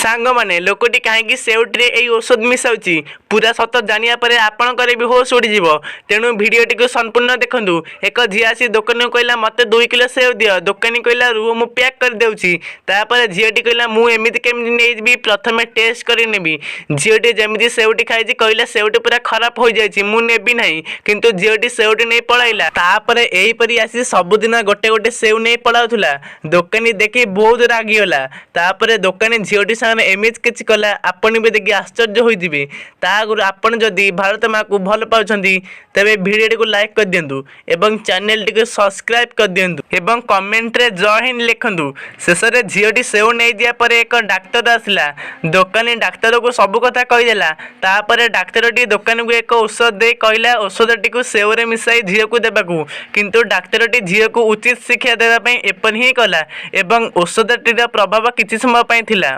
ସାଙ୍ଗମାନେ, ଲୋକଟି କାହିଁକି ସେଉଟିରେ ଏଇ ଔଷଧ ମିଶାଉଛି, ପୁରା ସତ ଜାଣିବା ପରେ ଆପଣଙ୍କର ବି ହୋସ୍ ଉଡ଼ିଯିବ। ତେଣୁ ଭିଡ଼ିଓଟିକୁ ସମ୍ପୂର୍ଣ୍ଣ ଦେଖନ୍ତୁ। ଏକ ଝିଅ ଆସି ଦୋକାନୀକୁ କହିଲା, "ମୋତେ 2 କିଲୋ ସେଉ ଦିଅ।" ଦୋକାନୀ କହିଲା, "ରୁହ, ମୁଁ ପ୍ୟାକ୍ କରିଦେଉଛି।" ତାପରେ ଝିଅଟି କହିଲା, "ମୁଁ ଏମିତି କେମିତି ନେଇଯିବି? ପ୍ରଥମେ ଟେଷ୍ଟ କରି ନେବି।" ଝିଅଟି ଯେମିତି ସେଉଟି ଖାଇଛି, କହିଲା, "ସେଉଟି ପୁରା ଖରାପ ହୋଇଯାଇଛି, ମୁଁ ନେବି ନାହିଁ।" କିନ୍ତୁ ଝିଅଟି ସେଉଟି ନେଇ ପଳାଇଲା। ତାପରେ ଏହିପରି ଆସି ସବୁଦିନ ଗୋଟେ ଗୋଟେ ସେଉ ନେଇ ପଳାଉଥିଲା। ଦୋକାନୀ ଦେଖି ବହୁତ ରାଗିଗଲା। ତାପରେ ଦୋକାନୀ ଝିଅଟି ସାଙ୍ଗରେ ଏମିତି କିଛି କଲା, ଆପଣ ବି ଦେଖି ଆଶ୍ଚର୍ଯ୍ୟ ହୋଇଯିବେ। ତା ଆଗରୁ ଆପଣ ଯଦି ଭାରତ ମାକୁ ଭଲ ପାଉଛନ୍ତି, ତେବେ ଭିଡ଼ିଓଟିକୁ ଲାଇକ୍ କରିଦିଅନ୍ତୁ ଏବଂ ଚ୍ୟାନେଲଟିକୁ ସବସ୍କ୍ରାଇବ୍ କରିଦିଅନ୍ତୁ ଏବଂ କମେଣ୍ଟରେ ଜୟ ହିନ୍ଦ ଲେଖନ୍ତୁ। ଶେଷରେ ଝିଅଟି ସେଉ ନେଇଯିବା ପରେ ଏକ ଡାକ୍ତର ଆସିଲା। ଦୋକାନୀ ଡାକ୍ତରକୁ ସବୁ କଥା କହିଦେଲା। ତାପରେ ଡାକ୍ତରଟି ଦୋକାନୀକୁ ଏକ ଔଷଧ ଦେଇ କହିଲା ଔଷଧଟିକୁ ସେଉରେ ମିଶାଇ ଝିଅକୁ ଦେବାକୁ। କିନ୍ତୁ ଡାକ୍ତରଟି ଝିଅକୁ ଉଚିତ ଶିକ୍ଷା ଦେବା ପାଇଁ ଏପରି ହିଁ କଲା ଏବଂ ଔଷଧଟିର ପ୍ରଭାବ କିଛି ସମୟ ପାଇଁ ଥିଲା।